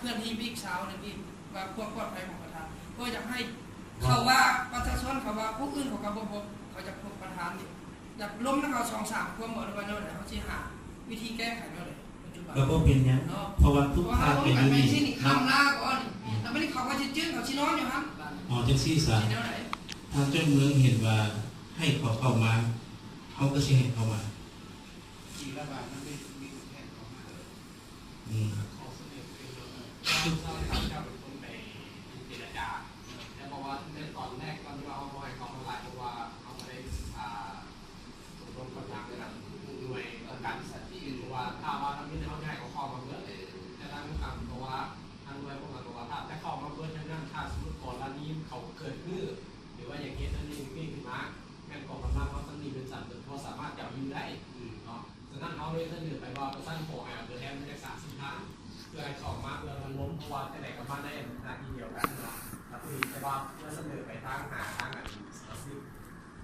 ເພື່ອນທີ່ພີ່ສາວນີ້ ທີ່ວ່າຄວາມປອດໄພຂອງປະທານ ກໍຢາກໃຫ້ເຂົາວ່າປະຊາຊົນ ເຂົາວ່າຜູ້ອື່ນເຂົາກໍບໍ່ພົບ ເຂົາຈະພົບປະທານນີ້ ຢາກລົມນຳເຂົາສອງສາມຄວາມບໍ່ ຫຼືວ່າແນວໃດ ເຮົາຊິຫາວິທີແກ້ໄຂແນວໃດ ປັດຈຸບັນ ກໍບໍ່ເປັນຫຍັງ ເນາະ ເພາະວ່າທຸກພາກກໍຢູ່ນີ້ ເນາະ ແລ້ວບັດນີ້ເຂົາກໍຊິຈື່ ເຂົາຊິນອນຢູ່ຫັ້ນ ອໍ ຈັ່ງຊີ້ຊະ ຊິແນວໃດ ຖ້າເຈົ້າເມືອງເຫັນວ່າໃຫ້ເຂົາເຂົ້າມາ ເຮົາກໍຊິໃຫ້ເຂົ້າມາ ຈີນລັດຖະບານມັນໄດ້ມີຕົວແທນເຂົ້າມາ ອືມ ເຈົ້າເປັນຄົນໄປເຈລະຈາ ແຕ່ບອກວ່າໃນຕອນແລກ ຕອນທີ່ວ່າເຮົາບໍ່ໃຫ້ເຂົ້າມາຫຼາຍ ເພາະວ່າເຮົາບໍ່ໄດ້ ອ່າ ຕົກລົງກັບທາງ ໜ່ວຍອົງການວິສາຫະກິດ ເພາະວ່າຖ້າວ່າທາງນີ້ເຮົາຈະໃຫ້ເຂົາເຂົ້າມາເບິດ ແຕ່ທາງ ເພາະວ່າທາງໜ່ວຍພວກເຮົາບອກວ່າ ຖ້າຈະເຂົ້າມາເບິດ ດັ່ງນັ້ນ ຖ້າສົມມຸດກໍລະນີເຂົາເກີດຮື້ ຫຼືວ່າຢາກເຮັດອັນນີ້ນີ້ຂຶ້ນມາ ແມ່ນກອງກຳລັງເຮົາສ່ຳນີ້ເປັນສ່ຳເຖິງ ເຮົາສາມາດຈະເອົາຢູ່ໄດ້ເນາະ. ສະນັ້ນເຮົາເລີຍສະເໜີໄປວ່າ ປະຊາຊົນຂໍໃຫ້ເອົາຕົວແທນມາຈາກສາມສິບທ່ານ ເພື່ອໃຫ້ເຂົ້າມາ ເພື່ອລະດົມ ເພາະວ່າຈັ່ງໃດກໍມາໃນໜ້າທີ່ດຽວກັນເນາະ ກໍຄືແຕ່ວ່າເມື່ອສະເໜີໄປທາງ ຫາທາງອັນສະມາຊິກ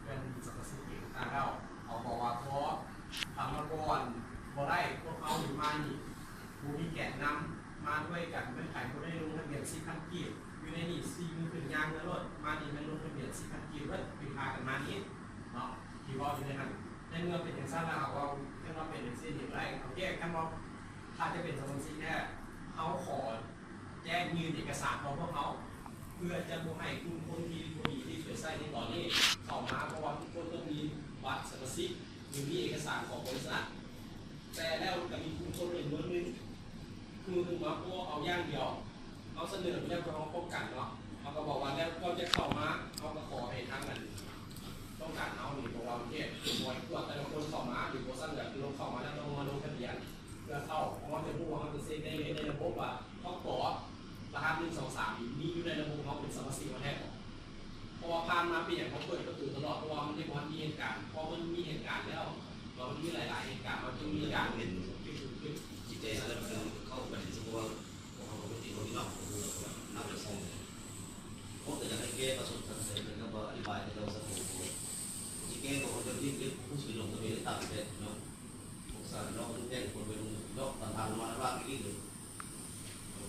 ເພື່ອນທີ່ສະມາຊິກເອງຕ່າງໆແລ້ວ ເຂົາບອກວ່າ ພໍຖ້າມາກ່ອນບໍ່ໄດ້ ພວກເຮົານີ້ມານີ້ ບໍ່ມີແກນນຳ ມາດ້ວຍກັນ ແມ່ນໃຜບໍ່ໄດ້ລົງທະບຽນສິບພັນກີບ ຢູ່ໃນນີ້ຊີ້ມືຂຶ້ນຍ່າງເມືອໂລດ ມານີ້ແມ່ນລົງທະບຽນສິບພັນກີບເບິດ ເພິ່ນພາກັນມານີ້ເນາະ ທີ່ເວົ້າຢູ່ໃນຫັ້ນ. ໃນເມື່ອເປັນຈັ່ງຊັ້ນແລ້ວ ເຮົາເວົ້າ ຄັນວ່າເປັນຈັ່ງຊີ້ນີ້ບໍ່ໄດ້ ເຮົາແກ້ ຄັນວ່າຖ້າຈະເປັນສະມາຊິກແທ້ ເຮົາຂໍແຈ້ງຍື່ນເອກະສານຂອງພວກເຮົາ ເພື່ອຈະບໍ່ໃຫ້ກຸ່ມຄົນທີ່ບໍ່ດີທີ່ສວຍໃຊ້ໃນຕອນນີ້ເຂົ້າມາ ເພາະວ່າທຸກຄົນຕ້ອງມີບັດສະມາຊິກ ຫຼືມີເອກະສານຂອງບໍລິສັດ ແຕ່ແລ້ວກໍມີກຸ່ມຄົນຈຳນວນໜຶ່ງ ຄືເພິ່ນມາໂອ້ເອົາຢ່າງດຽວ ເຮົາສະເໜີແລ້ວເພື່ອເຮົາປ້ອງກັນເນາະ ເຮົາກໍບອກວ່າແລ້ວກ່ອນຈະເຂົ້າມາ ເຮົາກໍຂໍໃຫ້ທາງນັ້ນຕ້ອງການເຮົານີ້ ເພາະວ່າປະເທດ ບໍ່ໃຫ້ກວດແຕ່ລະຄົນເຂົ້າມາ ຫຼືບໍ່ຊັ້ນກໍລົງເຂົ້າມາແລ້ວຕ້ອງມາລົງທະບຽນເພື່ອເຂົ້າ ເພາະວ່າຈະຮູ້ວ່າເຮົາຈະເຊັກໄດ້ເລີຍໃນລະບົບວ່າເຮົາກອກລະຫັດໜຶ່ງ ສອງ ສາມ ນີ້ມີຢູ່ໃນລະບົບເຮົາເປັນສະມາຊິກເຮົາແທ້ບໍ່? ເພາະວ່າຜ່ານມາເປັນຫຍັງເຮົາເປີດປະຕູຕະຫຼອດ ເພາະວ່າມັນຍັງບໍ່ທັນມີເຫດການ ເພາະມັນມີເຫດການແລ້ວ ເພາະມັນມີຫຼາຍໆເຫດການ ເຮົາຈຶ່ງມີການເປັນຈຸດຂຶ້ນ ຈິດໃຈສາລະພັນເຂົ້າໄປ ສົມມຸດວ່າພວກເຮົາກໍເປັນທີ່ເຮົາມີເນາະ ເຮົາກໍນຳໄປສ້ອງ ເຮົາກໍຢາກໃຫ້ແກ່ປະສົບສັນເສດ ແລ້ວກໍອະທິບາຍໃຫ້ເຈົ້າສັກຄົນ ຊິແກ່ກໍເຂົາຈະເຮັດ ເຮັດຜູ້ຊິລົງທະບຽນຕາມແບບເນາະ ພວກສານເນາະ ແຕ່ງຄົນໄປລົງເນາະ ຕາມທາງມາລະບາດອີກເລີຍ.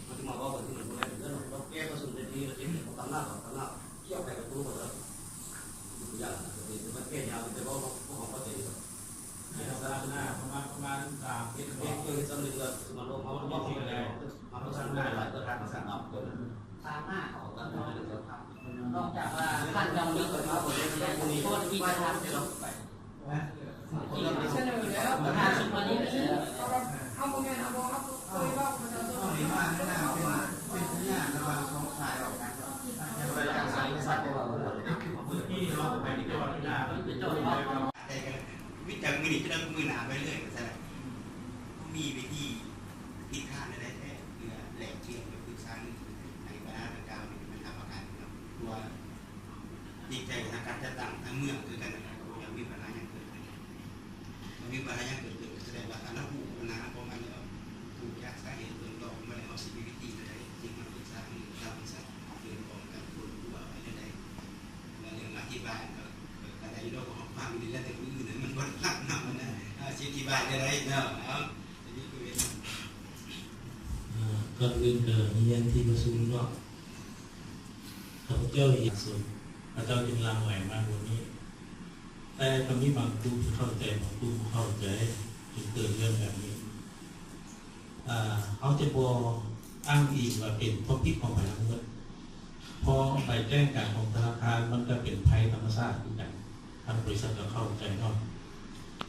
ມັນຈະມາເວົ້າກັນທີ່ມັນບໍ່ໄດ້ເລື່ອງດອກ ແກ້ປະຊຸມໄດ້ດີ ແລ້ວເຮັດໃຫ້ເຂົາຕັ້ງໜ້າ ຕັ້ງໜ້າ ກ່ຽວໃຜກັບຕົວເຂົາເດີ ທຸກຢ່າງ ມັນແກ່ຍາກ ແຕ່ເວົ້າພວກເຮົາເຂົ້າໃຈຢູ່ດອກ ໃຫ້ເຮົາສະໜັບສະໜູນປະມານ ປະມານສາມເຮັດ ເຮັດ ເຮັດສຳເລັດແລ້ວ ມາລົງ ເຮົາເວົ້າເຂົາເລີຍ ເຮົາສະໜັບສະໜູນຫຼາຍ ເພື່ອທາງສະໜັບ ຕາມໜ້າເຂົາ ນອກຈາກວ່າທ່ານຈອມຍຸດ ເຂົາເຈົ້າບໍ່ໄດ້ ບໍ່ໄດ້ ບໍ່ໄດ້ ສະເໜີແລ້ວ ປະທານສຸມມາລີ ເຮົາບໍ່ແມ່ນ ເຮົາບໍ່ ເຮົາເຄີຍເວົ້າ ເຂົາເຈົ້າ ເຮົາເປັນສັນຍາລະຫວ່າງສອງຝ່າຍອອກກັນ ແຕ່ກໍວິຈາກມື້ນີ້ຈະໄດ້ມື້ໜ້າໄປເລື້ອຍ ວ່າຊັ້ນລະ ມີວິທີທິດທາງໃດແທ້ ເພື່ອແລກປ່ຽນ ເພື່ອປຶກສາຫາລືໃນບັນຫາດັ່ງກ່າວນີ້ ມັນຮັບປະກັນເນາະ ເພາະວ່າ ຕິດໃຈທາງການຈັດຕັ້ງທາງເມືອງຄືກັນນະ ບໍ່ຢາກມີບັນຫາຫຍັງເກີດຂຶ້ນ. ມັນມີບັນຫາຫຍັງເກີດຂຶ້ນ ສະແດງວ່າຄັນເຮົາຮູ້ບັນຫາຂອງມັນແລ້ວ ຮູ້ຈັກສາເຫດຕົ້ນຕໍຂອງມັນແລ້ວ ເຮົາຊິມີວິທີແນວໃດຈຶ່ງມາປຶກສາຫາລືກັບບໍລິສັດ ເພື່ອປ້ອງກັນຜົນກວດໄປແນວໃດ. ແລ້ວເລື່ອງອະທິບາຍກໍ ກໍໄດ້ຢູ່ດອກ ເຮົາຟັງຢູ່ນີ້ແຫຼະ ແຕ່ຜູ້ອື່ນມັນບໍ່ໄດ້ຟັງນຳນະ ເຮົາຊິອະທິບາຍແນວໃດເນາະ. ເອົາ ຈະມີຜູ້ເຫັນ ເອີ ກ່ອນອື່ນກໍຮຽນທີ່ປະຊຸມເນາະ ຂ້າພະເຈົ້າເຫັນສົມ ເຂົາເຈົ້າຈຶ່ງຫຼັ່ງໄຫຼມາມື້ນີ້ ແຕ່ກໍມີບາງກຸ່ມທີ່ເຂົ້າໃຈ ບາງກຸ່ມບໍ່ເຂົ້າໃຈ ຈຶ່ງເກີດເລື່ອງແບບນີ້. ເຮົາຈະບໍ່ອ້າງອີງວ່າເປັນຄວາມຜິດຂອງໃຜທັງໝົດ ເພາະໃບແຈ້ງການຂອງທະນາຄານມັນກໍເປັນໄພທຳມະຊາດຄືກັນ ທາງບໍລິສັດກໍເຂົ້າໃຈເນາະ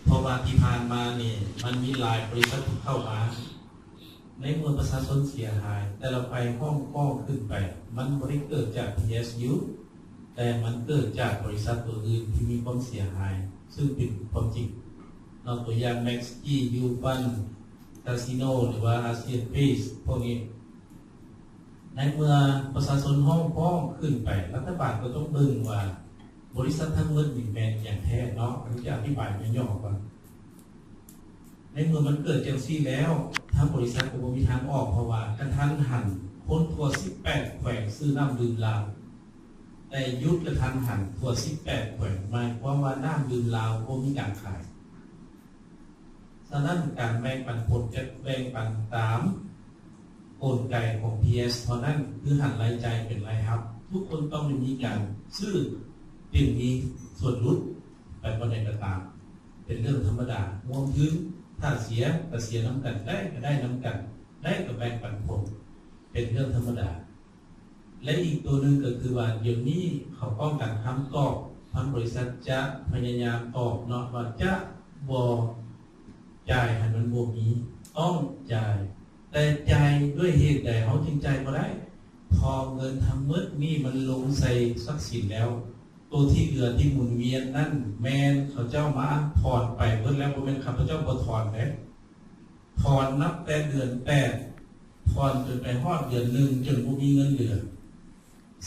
ເພາະວ່າທີ່ຜ່ານມານີ້ມັນມີຫຼາຍບໍລິສັດທີ່ເຂົ້າມາ ໃນເມື່ອປະຊາຊົນເສຍຫາຍ ແຕ່ລະຝ່າຍຮ້ອງຟ້ອງຂຶ້ນໄປ ມັນບໍ່ໄດ້ເກີດຈາກ ພີເອສຢູ ແຕ່ມັນເກີດຈາກບໍລິສັດຕົວອື່ນທີ່ມີຄວາມເສຍຫາຍ ຊຶ່ງເປັນຄວາມຈິງເນາະ ຕົວຢ່າງ ແມັກຈີ ຢູຟັນ ກາຊີໂນ ຫຼືວ່າ ອາຊຽນເພສ ພວກນີ້. ໃນເມື່ອປະຊາຊົນຮ້ອງຟ້ອງຂຶ້ນໄປ ລັດຖະບານກໍຕ້ອງເບິ່ງວ່າບໍລິສັດທັງໝົດນີ້ແມ່ນຫຍັງແທ້ເນາະ ອັນນີ້ຈະອະທິບາຍຫຍໍ້ໆກ່ອນ. ໃນເມື່ອມັນເກີດຈັ່ງຊີ້ແລ້ວ ທາງບໍລິສັດກໍບໍ່ມີທາງອອກ ເພາະວ່າກະທັນຫັນຄົນທົ່ວສິບແປດແຂວງຊື້ນ້ຳດື່ມລາວ ແຕ່ຢຸດກະທັນຫັນທົ່ວສິບແປດແຂວງ ໝາຍຄວາມວ່ານ້ຳດື່ມລາວບໍ່ມີການຂາຍ. ສະນັ້ນ ການແບ່ງປັນຜົນຈະແບ່ງປັນຕາມ ກົນໄກຂອງ ພີເອັສ ເທົ່ານັ້ນ ຄືຫັນລາຍຈ່າຍເປັນລາຍຮັບ. ທຸກຄົນຕ້ອງໄດ້ມີການຊື້ ຈຶ່ງມີສ່ວນຫຼຸດໄປບ່ອນໃດກໍຕາມ ເປັນເລື່ອງທຳມະດາ. ຮ່ວມທຶນ ຖ້າເສຍກໍເສຍນຳກັນ, ໄດ້ກໍໄດ້ນຳກັນ, ໄດ້ກໍແບ່ງປັນຜົນ ເປັນເລື່ອງທຳມະດາ. ແລະ ອີກຕົວໜຶ່ງກໍຄືວ່າ ດຽວນີ້ເຂົາຕ້ອງການຄຳຕອບ, ທາງບໍລິສັດຈະພະຍາຍາມຕອບເນາະ ວ່າຈະບໍ່ຈ່າຍໃຫ້ມັນບໍ່ມີ, ຕ້ອງຈ່າຍ. ແຕ່ຈ່າຍດ້ວຍເຫດໃດເຮົາຈຶ່ງຈ່າຍບໍ່ໄດ້? ເພາະເງິນທັງໝົດນີ້ມັນລົງໃສ່ຊັບສິນແລ້ວ, ໂຕທີ່ເຫຼືອທີ່ໝູນວຽນນັ້ນ ແມ່ນເຂົາເຈົ້າມາຖອນໄປເບິດແລ້ວ, ບໍ່ແມ່ນຂ້າພະເຈົ້າບໍ່ຖອນເດ້. ຖອນນັບແຕ່ເດືອນແປດ ຖອນຈົນໄປຮອດເດືອນໜຶ່ງ ຈົນບໍ່ມີເງິນເຫຼືອ.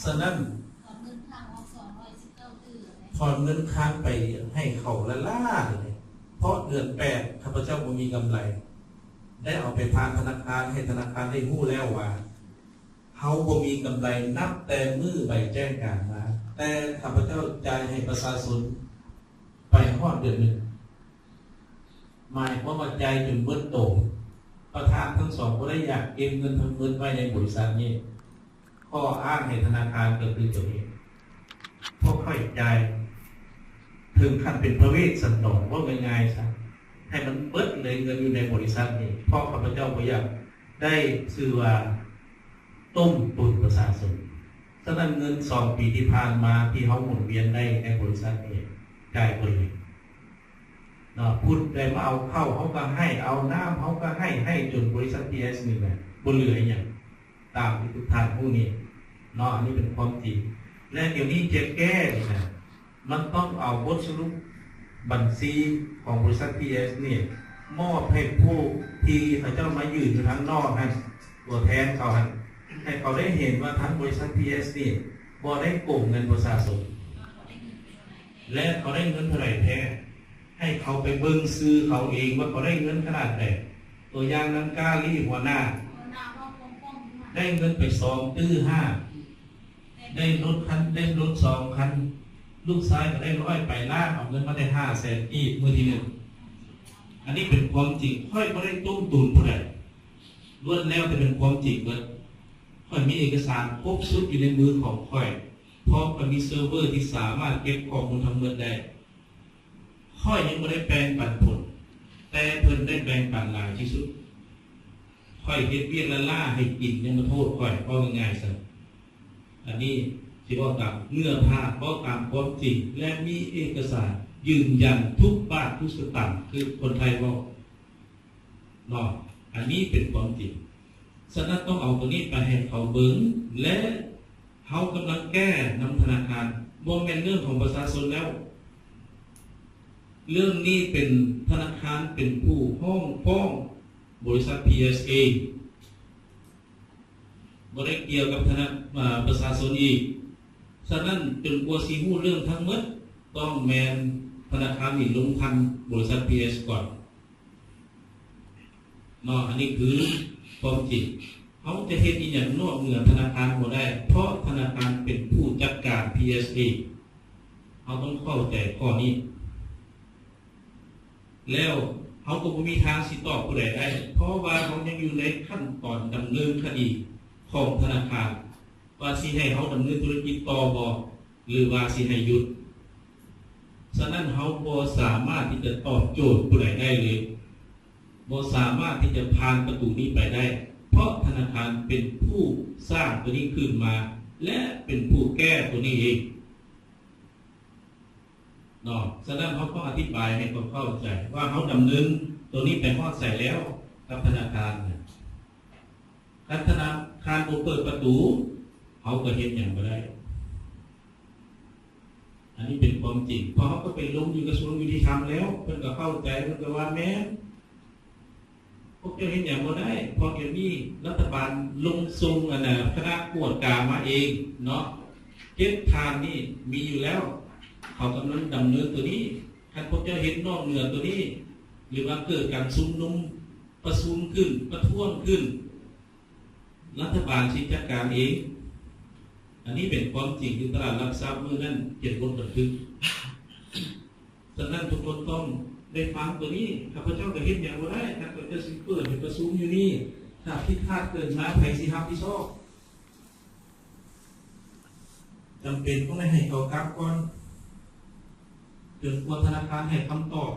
ສະນັ້ນ ຖອນເງິນຄ້າງອອກສອງຮ້ອຍສິບເກົ້າຕື້ ຖອນເງິນຄ້າງໄປໃຫ້ເຂົາລ້າໆ ເລີຍ. ເພາະເດືອນແປດ ຂ້າພະເຈົ້າບໍ່ມີກຳໄລ, ໄດ້ເອົາໄປຜ່ານທະນາຄານ ໃຫ້ທະນາຄານໄດ້ຮູ້ແລ້ວວ່າ ເຮົາບໍ່ມີກຳໄລນັບແຕ່ມື້ໃບແຈ້ງການມາ, ແຕ່ຂ້າພະເຈົ້າຈ່າຍໃຫ້ປະຊາຊົນໄປຮອດເດືອນໜຶ່ງ. ໝາຍຄວາມວ່າຈ່າຍຈົນເບິດໂຕ. ປະທານທັງສອງບໍ່ໄດ້ຢາກເກັບເງິນທັງໝົດໄວ້ໃນບໍລິສັດນີ້. ຂໍ້ອ້າງໃຫ້ທະນາຄານກໍຄືຕົວນີ້. ພວກຂ້ອຍຈ່າຍເຖິງຂັ້ນເປັນພະເວດສັນດອນ, ເວົ້າງ່າຍໆຊະ, ໃຫ້ມັນເບິດເລີຍເງິນຢູ່ໃນບໍລິສັດນີ້, ເພາະຂ້າພະເຈົ້າບໍ່ຢາກໄດ້ຊື່ວ່າຕົ້ມຕຸນປະຊາຊົນ. ສະນັ້ນເງິນສອງປີທີ່ຜ່ານມາທີ່ເຮົາໝູນວຽນໄດ້ໃນບໍລິສັດນີ້ ຈ່າຍເບິດເລີຍ. ເນາະ ຜູ້ໃດມາເອົາເຂົ້າເຮົາກໍໃຫ້, ເອົານ້ຳເຮົາກໍໃຫ້, ໃຫ້ຈົນບໍລິສັດ ພີເອັສ ນີ້ແຫຼະ ບໍ່ເຫຼືອອີ່ຫຍັງ ຕາມທີ່ທຸກທ່ານຮູ້ນີ້ເນາະ. ອັນນີ້ເປັນຄວາມຈິງ ແລະ ດຽວນີ້ຈະແກ້ນີ້ນະ ມັນຕ້ອງເອົາບົດສະຫຼຸບບັນຊີຂອງບໍລິສັດ ພີເອັສ ນີ້ ມອບໃຫ້ຜູ້ທີ່ເຂົາເຈົ້າມາຢືນຢູ່ທາງນອກຫັ້ນ, ຕົວແທນເຂົາຫັ້ນ, ໃຫ້ເຂົາໄດ້ເຫັນວ່າທາງບໍລິສັດ ພີເອັສ ນີ້ບໍ່ໄດ້ໂກງເງິນປະຊາຊົນ ແລະ ເຂົາໄດ້ເງິນເທົ່າໃດແທ້. ໃຫ້ເຂົາໄປເບິ່ງຊື່ເຂົາເອງວ່າເຂົາໄດ້ເງິນຂະໜາດໃດ. ຕົວຢ່າງນາງກາລີ ຫົວໜ້າ ໄດ້ເງິນໄປສອງຕື້ຫ້າ, ໄດ້ລົດຄັນ, ໄດ້ລົດສອງຄັນ, ລູກຊາຍກໍໄດ້ຮ້ອຍປາຍລ້ານ, ເອົາເງິນມາໄດ້ຫ້າແສນກີບມື້ທີໜຶ່ງ. ອັນນີ້ເປັນຄວາມຈິງ, ຂ້ອຍບໍ່ໄດ້ຕົ້ມຕຸນຜູ້ໃດ, ລ້ວນແລ້ວແຕ່ເປັນຄວາມຈິງເບິດ. ຂ້ອຍມີເອກະສານຄົບຊຸດຢູ່ໃນມືຂອງຂ້ອຍ, ພ້ອມກັບມີເຊີເວີທີ່ສາມາດເກັບຂໍ້ມູນທັງໝົດໄດ້. ຂ້ອຍຍັງບໍ່ໄດ້ແບ່ງປັນຜົນ, ແຕ່ເພິ່ນໄດ້ແບ່ງປັນຫຼາຍທີ່ສຸດ. ຂ້ອຍເຮັດວຽກລ້າໆໃຫ້ກິນ ຍັງມາໂທດຂ້ອຍ, ເວົ້າງ່າຍໆຊະ. ອັນນີ້ຊິເວົ້າຕາມເນື້ອຜ້າ, ເວົ້າຕາມຄວາມຈິງ ແລະ ມີເອກະສານຢືນຢັນທຸກບາດທຸກສະຕາງ, ຄືຄົນໄທເວົ້າເນາະ. ອັນນີ້ເປັນຄວາມຈິງ. ສະນັ້ນຕ້ອງເອົາຕົວນີ້ໄປໃຫ້ເຂົາເບິ່ງ ແລະ ເຮົາກຳລັງແກ້ນຳທະນາຄານ, ບໍ່ແມ່ນເລື່ອງຂອງປະຊາຊົນແລ້ວ. ເລື່ອງນີ້ເປັນທະນາຄານເປັນຜູ້ຮ້ອງຟ້ອງບໍລິສັດ ພີເອັສ ເອງ, ບໍ່ໄດ້ກ່ຽວກັບທະນາ ເອີ ປະຊາຊົນອີກ. ສະນັ້ນ ຈົນກວ່າຊິຮູ້ເລື່ອງທັງໝົດ, ຕ້ອງແມ່ນທະນາຄານນີ້ລົງທັນບໍລິສັດ ພີເອັສ ກ່ອນ. ເນາະ, ອັນນີ້ຄືຄວາມຈິງ. ເຮົາຈະເຮັດອີ່ຫຍັງນອກເໜືອທະນາຄານບໍ່ໄດ້, ເພາະທະນາຄານເປັນຜູ້ຈັດການ ພີເອັສ ເອງ. ເຮົາຕ້ອງເຂົ້າໃຈຂໍ້ນີ້. ແລ້ວເຮົາກໍບໍ່ມີທາງຊິຕອບຜູ້ໃດໄດ້, ເພາະວ່າເຮົາຍັງຢູ່ໃນຂັ້ນຕອນດຳເນີນຄະດີຂອງທະນາຄານ ວ່າຊິໃຫ້ເຮົາດຳເນີນທຸລະກິດຕໍ່ບໍ່ ຫຼືວ່າຊິໃຫ້ຢຸດ. ສະນັ້ນ ເຮົາບໍ່ສາມາດທີ່ຈະຕອບໂຈດຜູ້ໃດໄດ້ເລີຍ, ບໍ່ສາມາດທີ່ຈະຜ່ານປະຕູນີ້ໄປໄດ້, ເພາະທະນາຄານເປັນຜູ້ສ້າງຕົວນີ້ຂຶ້ນມາ ແລະ ເປັນຜູ້ແກ້ຕົວນີ້ເອງເນາະ. ສະນັ້ນ ເຮົາຕ້ອງອະທິບາຍໃຫ້ເຂົາເຂົ້າໃຈວ່າ ເຮົາດຳເນີນຕົວນີ້ໄປຮອດໃສແລ້ວກັບທະນາຄານນະ. ຄັນທະນາຄານບໍ່ເປີດປະຕູ, ເຮົາກໍເຮັດຫຍັງບໍ່ໄດ້. ອັນນີ້ເປັນຄວາມຈິງ, ເພາະເຮົາກໍໄປລົງຢູ່ກະຊວງຍຸຕິທຳແລ້ວ, ເພິ່ນກໍເຂົ້າໃຈ, ເພິ່ນກໍວ່າແມ່ນ. ພວກເຈົ້າເຮັດຫຍັງບໍ່ໄດ້, ເພາະດຽວນີ້ລັດຖະບານລົງສົ່ງ ອັນນະ ຄະນະກວດກາມາເອງເນາະ. ເຈັດທ່ານນີ້ມີຢູ່ແລ້ວ, ເຂົາກຳລັງດຳເນີນຕົວນີ້. ຄັນພວກເຈົ້າເຮັດນອກເໜືອຕົວນີ້ ຫຼືວ່າເກີດການຊຸມນຸມ ປະຊຸມຂຶ້ນ, ປະທ້ວງຂຶ້ນ, ລັດຖະບານຊິຈັດການເອງ. ອັນນີ້ເປັນຄວາມຈິງທີ່ຕະຫຼາດຫຼັກຊັບມື້ນັ້ນຂຽນບົດບັນທຶກ. ສະນັ້ນ ທຸກຄົນຕ້ອງໄດ້ຟັງຕົວນີ້. ຂ້າພະເຈົ້າກໍເຮັດຫຍັງບໍ່ໄດ້, ຂ້າພະເຈົ້າຊິເປີດໃຫ້ປະຊຸມຢູ່ນີ້, ຖ້າຜິດພາດເກີດມາ ໃຜຊິຮັບຜິດຊອບ? ຈຳເປັນຕ້ອງໄດ້ໃຫ້ເຂົາກັບກ່ອນ ຈົນກວ່າທະນາຄານໃຫ້ຄຳຕອບ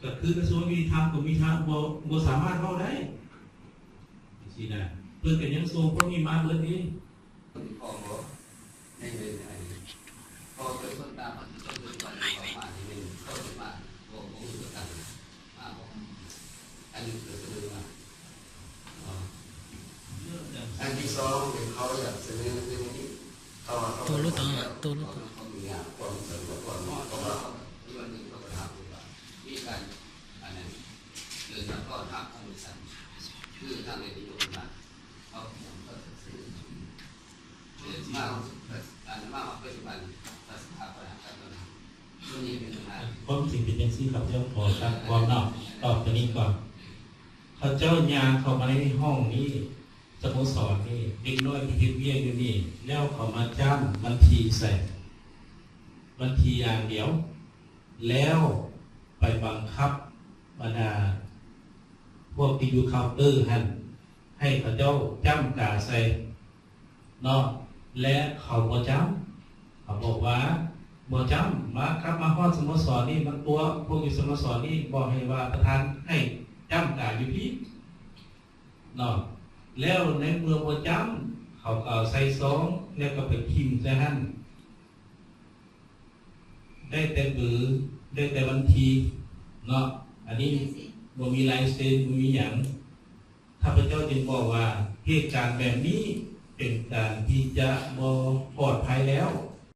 ກໍຄືກະຊວງຍຸຕິທຳກໍມີທາງ ບໍ່ ບໍ່ສາມາດເວົ້າໄດ້ ຈັ່ງຊີ້ນະ. ເພິ່ນກໍຍັງສົ່ງພວກນີ້ມາເບິດເດ້. ໃນເວລານີ້ ເພາະປະຊາຊົນຕາມປະຊາຊົນປັດຈຸບັນເຂົ້າມານີ້ແມ່ນເຂົາຈະມາ ບໍ່ ບໍ່ຮູ້ຈັກກັນ ມາບໍ່ ອັນນີ້ກໍສະເໜີມາ ເນາະ. ອັນທີສອງ ເຂົາຢາກສະເໜີໃນມື້ນີ້ ເພາະວ່າເຂົາ ໂຕລົດ ໂຕລົດ ເຂົາມີຄວາມສະດວກກ່ອນເນາະ ເພາະວ່າເຂົາ ເຂົາກໍຖາມວ່າມີການ ອັນນັ້ນ ເດີນມາຕ້ອນຮັບທາງບໍລິສັດ ຄືທາງເອທີໂອມາ ເຂົາ ເຂົາສະເໜີ ຄວາມຈິງເປັນຈັ່ງຊີ້ ຂ້າພະເຈົ້າຂໍຕັດຄວາມເນາະ ຕອບຕົວນີ້ກ່ອນ. ເຂົາເຈົ້າຍ່າງເຂົ້າມາໃນຫ້ອງນີ້ ສະໂມສອນນີ້ ເດັກນ້ອຍທີ່ເຮັດວຽກຢູ່ນີ້ ແລ້ວເຂົາມາຈ້ຳບັນຊີໃສ່ ບັນຊີຢ່າງດຽວ ແລ້ວໄປບັງຄັບບັນດາພວກທີ່ຢູ່ເຄົາເຕີຫັ້ນ ໃຫ້ເຂົາເຈົ້າຈ້ຳກາໃສ່ ເນາະ ແລະ ເຂົາບໍ່ຈ້ຳ ເຂົາບອກວ່າບໍ່ຈ້ຳ ມາ ກັບມາຮອດສະໂມສອນນີ້ ມັນຕົວະພວກຢູ່ສະໂມສອນນີ້ ບອກໃຫ້ວ່າປະທານໃຫ້ຈ້ຳກາຢູ່ພີ້ເນາະ. ແລ້ວໃນເມື່ອບໍ່ຈ້ຳ ເຂົາກໍເອົາໃສ່ຊອງ ແລ້ວກໍໄປຖິ້ມໃສ່ຫັ້ນ ໄດ້ແຕ່ເບີ ໄດ້ແຕ່ວັນທີເນາະ ອັນນີ້ບໍ່ມີລາຍເຊັນ ບໍ່ມີຫຍັງ. ຂ້າພະເຈົ້າຈຶ່ງບອກວ່າ ເຫດການແບບນີ້ເປັນການທີ່ຈະບໍ່ປອດໄພແລ້ວ